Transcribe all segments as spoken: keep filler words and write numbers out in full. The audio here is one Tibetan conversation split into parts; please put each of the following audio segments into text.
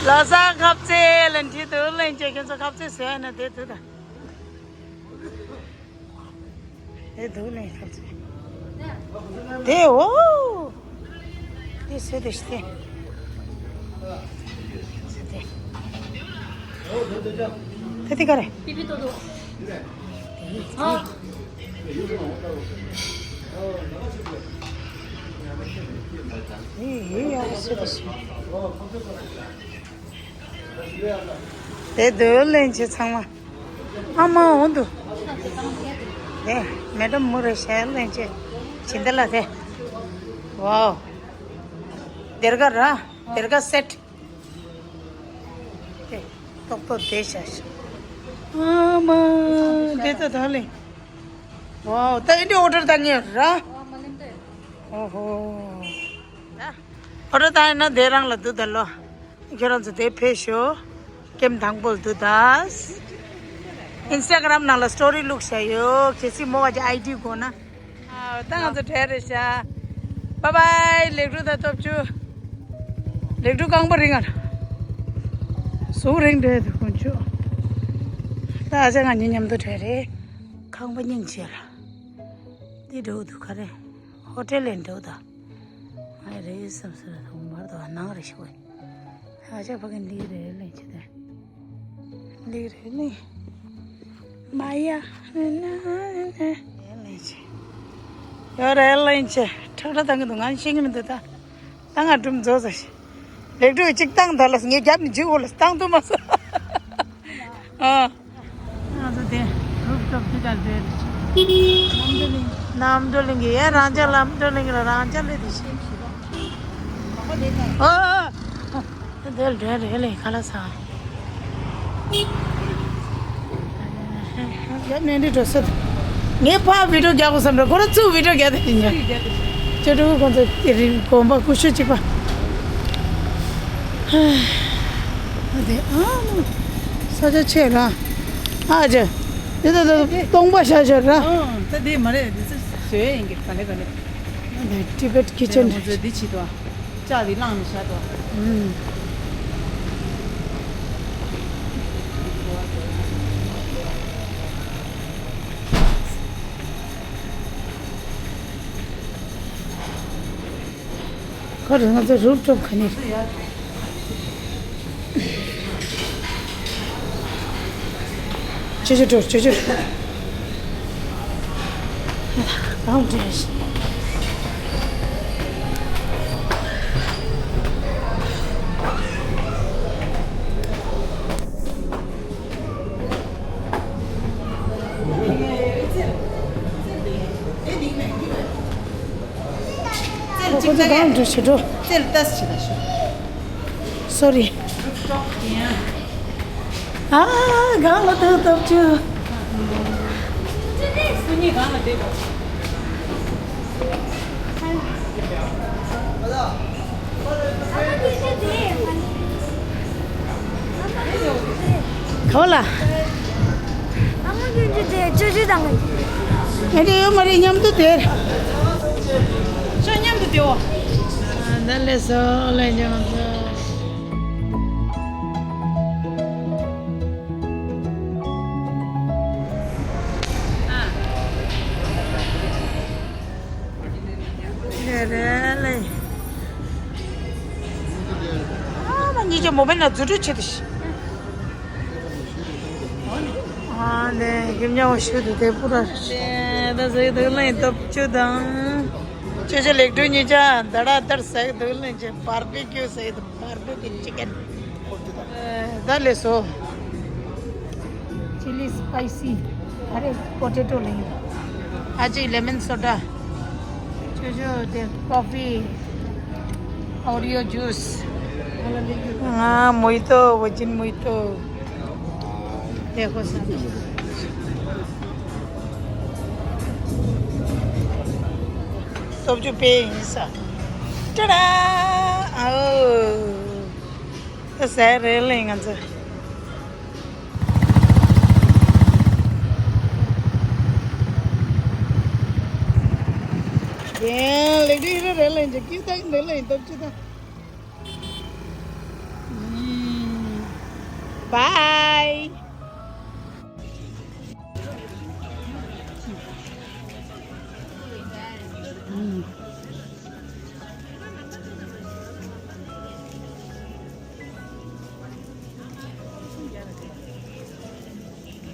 ལོ་ས་ཁབ་ཙེ་ལན་ཁྲི་དུ་ལན་ཅེ་ཁྱོད་ཚོ་ཁབ་ཙེ་ཟེར་ན་དེ་དུ་ད། དེ་དུ་ལན་ཁབ་ཙེ། དེ་འོ། དེ་སུ་དེ་ཤི་དེ། སུ་དེ། དེ་དེ་ག་རེ། ཨེ་ཡ་སུ་དེ་ཤི། དེ་དུ་ལེན་ཆེ་ཚང་མ། ཨ་མ་འོང་དུ། དེ་མེ་ཏྲ་མུ་རེ་ཤ་ལེན་ཆེ། ཆིན་ཏ་ལ་དེ། ཝའོ། དེར་ག་ར། དེར་ག་སེ་ཊི། དེ་ཏོག་ཏོ་དེ་ཤ་ཤ། ཨ་མ་དེ་ད་ད་ལེ། ཝའོ་ད་ཨིན་ཌི་ཨོ་ཌར་ད་ངེ་ར། ཨོ་ཧོ། ཨོ་ཌར་ད་ཡིན་ན་དེ་རང་ལ་འདུག་ད་ལོ། ཁྱོད་རང་ཚོ་དེ་ཕེབས་ཤོག་ཀེམ་དང་པོ་ལ་འདུག་ད། ཨིན་སི་ཊ་གྷ་རམ་ནང་ལ་སི་ཊོ་རི་བླུགས་བཞག་ཡོད། གལ་སྲིད་མོ་བ་ཅིག་ཨའི་ཌི་དགོས་ན། ཨ་ད་ང་ཚོ་གྲལ་རེད་ཤག་བཱའི་བཱའི། ལེགས་གྲུབ་དང་སྟོབས་ཆུ། ལེགས་གྲུབ་རྐང་པ་རིང་ཨ། གཟུགས་རིང་འདྲ་འདུག་ཁོང་ཆུ། ད་ཨ་ཅག་ང་གཉིས་མཉམ་དུ་གྲལ་རེད། ཁང་པ་སྙིང་རྗེ་ལ། འདི་འགྲོ་འདུག་ག་རེ། ཧོ་ཊེལ་ལས་འགྲོ་ད། ང་རེད་བསམ་སོང་། ཐོག་མར་དུ་ནང་རེ་ཤོག་ཨ་ཅག་ཕ་གི་འདི་རེད་ལེན་ཆེ་དེ། འདི་རེད་ནི། མ་ཡ། ལེན་ཆེ། ཡོ་རེད་ལེན་ཆེ། ཁྲག་ཁྲག་བཏང་གི་འདུག་ང་ཤེས་ཀྱི་མི་འདུག་ད། ད་ང་སྒྲུང་རྫོགས་ས་ཞིག་ལེགས་གྲུབ་གཅིག་བཏང་ད་ལ་ངས་རྒྱབ་ནས་འཇུག་འོ་ལ་བཏང་ཐུབ་མ་སོང་། ཨ། ང་ཚོ་དེ་རུབ་ཊོབ་དེ་གར་བསྡད། རྣམ་གྲོལ་གླིང་། རྣམ་གྲོལ་གླིང་གི་ཡ་རང་ཅག་རྣམ་གྲོལ་གླིང་ལ་རང་ཅག་ལས་དེ་ཤེས་ཤིག་ཨ། དེ་ལ་འདྲ་རེད་ལེ་ཁ་ལག་ཟ། ཡ་ནས་འདི་འགྲོ་སྲིད། ངས་ཕར་བི་ཌིའོ་རྒྱག་དགོས་བསམ་ར་ཁོ་ར་ཚུར་བི་ཌིའོ་རྒྱག་དེ་ཡིན་ཡ། ཅོ་ཀྲུའུ་ཁོང་ཚོ་དེ་རིང་དགོན་པ་ཀུ་ཤུ་གཅིག་པ། ཨ་དེ་ཨ་ས་ཆ་ཆེ་ར། ཨ་ཅེ། དེ་ད་ད་སྟོང་པ་བཞག་བཞག་ར། ཨ་ད་དེ་མ་རེད། དེ་ཚོ་བཟོས་ཡིན་གི་ག་ལེ་ག་ལེ། ཨ་དེ་ཊི་བེཊ་ཁི་ཆན་རེད། ཁོང་ཚོས་འདི་བྱེད་དོ། ལྕགས་དེ་བླངས་ནས་བཞག་དོ། ཨུམ། ཁོ་རང་ཚོ་རུབ་ཊོབ་ག་ནས། ཅོ་ཅོ་ཅོ་ཅོ་ཅོ། གང་འདྲ། ཁོ་ཚོ་གང་འགྲོ་ཞེ་འགྲོ། རྩེར་ལྟ་ཞིག་ལ་ཤོག་སོ་རི། ཨ། གང་ལ་ཐུག་ཐུབ་ཆུ། སུ་གཉིས་གང་ལ་བསྡད་པ། ག་བ་ལ། ཨ་མ་ཁྱོད་ཀྱི་དེ་ཅོ་ཅོ་དང་ག་ཅི། ཨེ་དེ་ཡོད་མ་རེད། མཉམ་དུ་དེར། ཤོག་མཉམ་དུ་དེའོ། ཨ་ད་ལས་སོ་ལས་མཉམ་དུ། ཨ། རེད་རེད་ལེ། ཨ་མ་གཉིས་ཀྱི་མོ་བེན་ན་རྫུ་འཕྲུལ་ཆེ་དུ་ཤི། ཨ་ནེ་གིམ་ཉའོ་ཤུ་དུ་དེ་པུ་ར་རེད། ད་ཟེ་དུ་ལེ་སྟོབས་ཆུ་དང་། ཆུ་ཆུ་ལེགས་གྲུབ་གཉིས་ཆ་ད་ར་དར་ཟེ་དུ་ལེ་ཆེ་བར་པི་ཀྱུ་ཟེ་དུ། བར་པི་ཀྱུ་ཅི་ཀན། ད་ལས་སོ། ཅི་ལི་སི་པའི་སི། ཨ་རེ་པོ་ཏེ་ཏོ་ལེན། ཨ་ཅི་ལེ་མོན་སོ་ཌ། ཅོ་ཅོ་དེ་ཀོ་ཕི། ཨོ་རི་ཡོ་ཇུས། ང་མོ་ཡི་ཏོ་ཝར་ཇིན་མོ་ཡི་ཏོ། དེ་ཁོ་ས། སྟོབས་ཆུ་པེ་ཡིན་ས། ཏྲ་ཏྲ། ཨའོ། ད་ཟས་རེད་ལེ་ང་ཚོ། ཡེ་ལེགས་འགྲིག་རེད་ལེ། འཇིགས་སྐྱིད་ད་འདི་ལེ་སྟོབས་ཆུ་ད། Bye.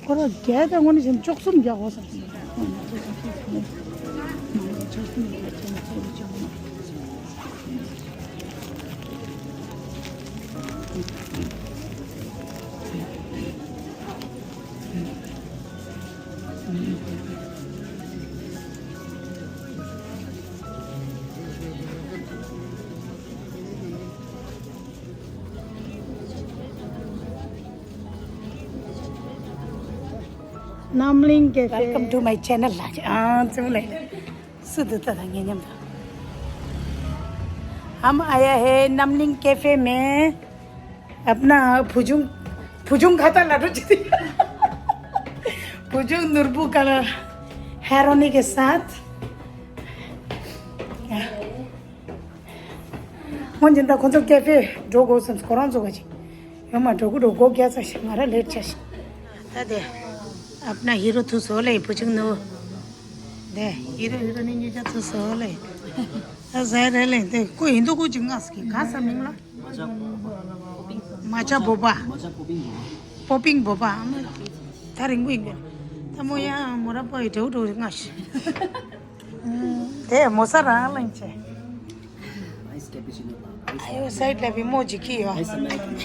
ཁོ་རང་རྒྱལ་དང་དངོས་གནས་བྱས་ན་བཅུ་གསུམ་རྒྱག་དགོས་བསམ་སོང་། རྣམ་གླིང་ཀེ་ཧྥེ། Welcome to my channel. ལགས་ཨང་ཙུམ་ལེ། སུ་དུ་ད་ད་ངེ་ཉམ་ད། हम आया है नमलिंग कैफे में। अपना भुजुंग भुजुंग खाता लड्डू जी। भुजुंग नुरबू कलर हेरोनी के साथ। སྔོན་ཅན་ད་ཁོ་ཚོ་ཀེ་ཧྥེ་འགྲོ་དགོས་བསམ་ཁོ་རང་ཚོ་ག་ཅིག་ཡོད་མ་འགྲོ་གི་འགྲོ་སྒོ་རྒྱག་ཚར་ཞིག་ང་ར་ལེ་ཊི་ཆགས་ཤིག་ད་དེ་ཨབ་ན་ཧི་རོ་ཐུ་སོ་ལེ་བུ་ཆུང་ནུ། དེ་ཧི་རོ་ཧི་རོ་ནི་གཉིས་ཆ་ཐུ་སོ་ལེ། ད་ཟེར་རེ་ལེ་དེ་ཀུ་ཡིན་དུ་ཀུ་ཅིག་ངག་སི་གི་ག་ས་མིང་ལ། མ་ཅ་བོ་པ། པོ་པིང་བོ་པ། ད་རིང་པོ་ཡིན་གི་ད་མོ་ཡང་མོ་ར་པོ་ཡི་འགྲོ་འགྲོ་ངག་སི། དེ་མོ་ས་རང་ལེན་ཆེ། Ice cappuccino དང་ཨ་ཡོ་སའི་ཌི་ལ་བི་མོ་ཇི་ཁི་ཡོ། Ice Americano.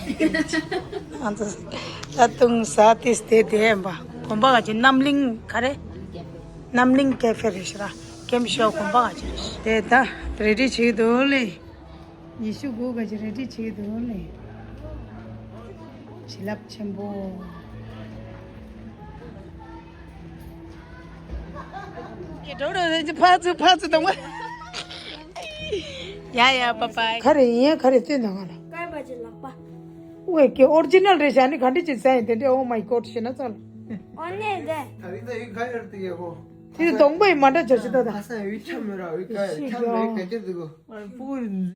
ཨ་ཙི། ད་དུང་ཟ་ཏིས་དེ་དེ་ཡན་པ། གོམ་པ་ག་ཅི་རྣམ་གླིང་ག་རེ། རྣམ་གླིང་ཀེ་ཧྥེ་རེད་ཤི་ར། ཀེམ་ཤོ་གོམ་པ་ག་ཅི་རེད་ཤི། དེ་ད་རེ་ཌི་བྱེད་འདུག་ལེ། ཉི་ཤུ་དགུ་ག་ཅི་རེ་ཌི་བྱེད་འདུག་ལེ། བྱིན་རླབས་ཆེན་པོ། ཀྱེ་འགྲོ་རོགས་རེད་ཅི་ཕར་ཚུར་ཕར་ཚུར་གཏོང་བ། ཡ་ཡ་པ་པ། ག་རེ་ཡིན་ཡ་ག་རེ་སྟོན་དང་ང་ལ། སྐར་མ་ཅི་ལག་པ། ཝེ་ཀྱེ་ཨོ་རི་ཇི་ནལ་རེད་ཤག་ནི་ག་འདྲ་ཅིག་ཟ་ཡིན་དེ་འདྲས། Oh my God ཞེ་ན་ཚར་ལ། ཨོ་ནེ་དེ། ད་རིང་ད་ཡིན་ག་ཡོད་དེ་ཡ་ཧོ། དེ་གདོང་པ་ཡི་མ་འདྲ་བྱ་ཞིག་ད་ད། ཁ་སང་ཡོད་ཆ་མེད་ར་ཡོད་ག་ཡོད་ཆ་མེད་ག་ཅི་དེ་གོ།